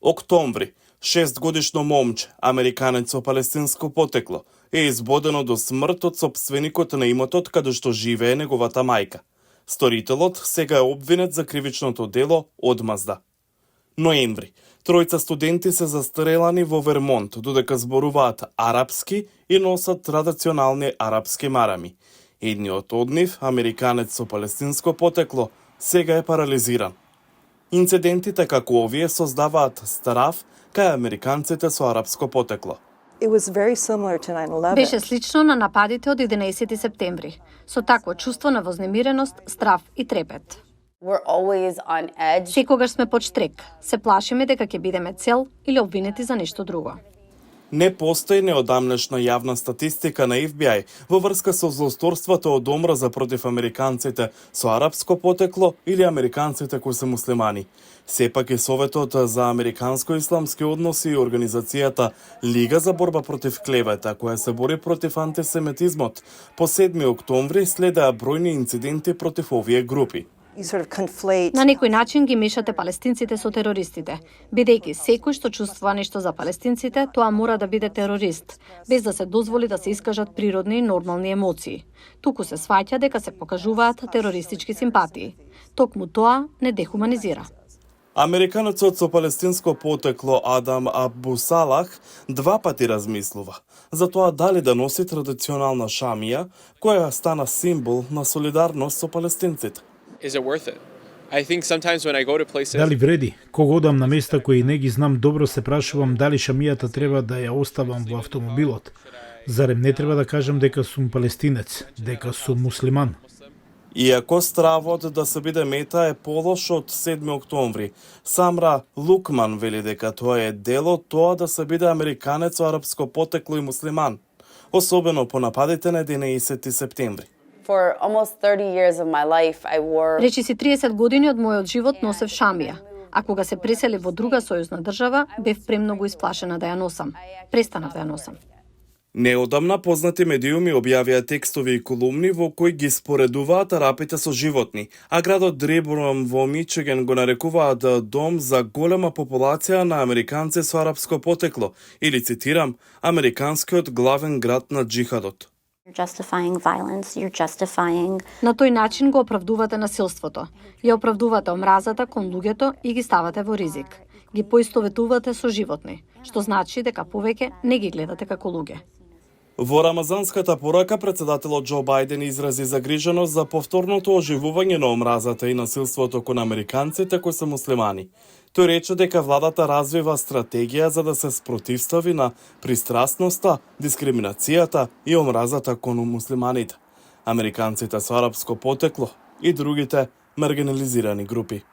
Октомври, 6-годишно момче, американец со палестинско потекло, е избодено до смрт од сопственикот на имотот каде што живее неговата мајка. Сторителот сега е обвинет за кривичното дело одмазда. Ноември, тројца студенти се застрелани во Вермонт, додека зборуваат арапски и носат традиционални арапски марами. Едниот од нив, американец со палестинско потекло, сега е парализиран. Инцидентите како овие создаваат страв кај американците со арапско потекло. It was very similar to 9/11. Беше слично на нападите од 11 септември, со такво чувство на вознемиреност, страв и трепет. We're always on edge. Секогаш сме под штрек, се плашиме дека ќе бидеме цел или обвинети за нешто друго. Не постои неодамнешна јавна статистика на FBI во врска со злосторството од омраза против американците со арапско потекло или американците кои се муслимани. Сепак и Советот за американско-исламски односи и организацијата Лига за борба против клевета, која се бори против антисемитизмот, по 7 октомври следеа бројни инциденти против овие групи. You sort of conflate На некој начин ги мешате палестинците со терористите, бидејќи секој што чувствува нешто за палестинците, тоа мора да биде терорист, без да се дозволи да се искажат природни и нормални емоции. Туку се сваќа дека се покажуваат терористички симпатии. Токму тоа не дехуманизира. Американецот со палестинско потекло Адам Абу Салах два пати размислува за тоа дали да носи традиционална шамија, која стана символ на солидарност со палестинците. Is it worth it? I think sometimes when I go to places Дали вреди? Кога одам на места кои не ги знам добро, се прашувам дали шамијата треба да ја оставам во автомобилот. Зарем не треба да кажам дека сум палестинец, дека сум муслиман? Иако стравот да се биде мета е полош од 7 октомври, Самра Лукман вели дека тоа е дел од тоа да се биде американец со арапско потекло и муслиман, особено по нападите на 11 септември. For almost 30 years of my life, I wore Речиси 30 години од мојот живот носев шамија, а кога се пресели во друга сојузна држава, бев премногу исплашена да ја носам. Престанав да ја носам. Неодамна познати медиуми објавија текстови и колумни во кои ги споредуваат арапите со животни, а градот Дребром во Мичиген го нарекуваат дом за голема популација на американци со арапско потекло, или цитирам, американскиот главен град на джихадот. You're justifying violence, you're justifying На тој начин го оправдувате насилството, ја оправдувате омразата кон луѓето и ги ставате во ризик. Ги поистоветувате со животни, што значи дека повеќе не ги гледате како луѓе. Во рамазанската порака претседателот Џо Бајден изрази загриженост за повторното оживување на омразата и насилството кон американците кои се муслимани. Тој рече дека владата развива стратегија за да се спротивстави на пристрасноста, дискриминацијата и омразата кон муслиманите, американците со арапско потекло и другите маргинализирани групи.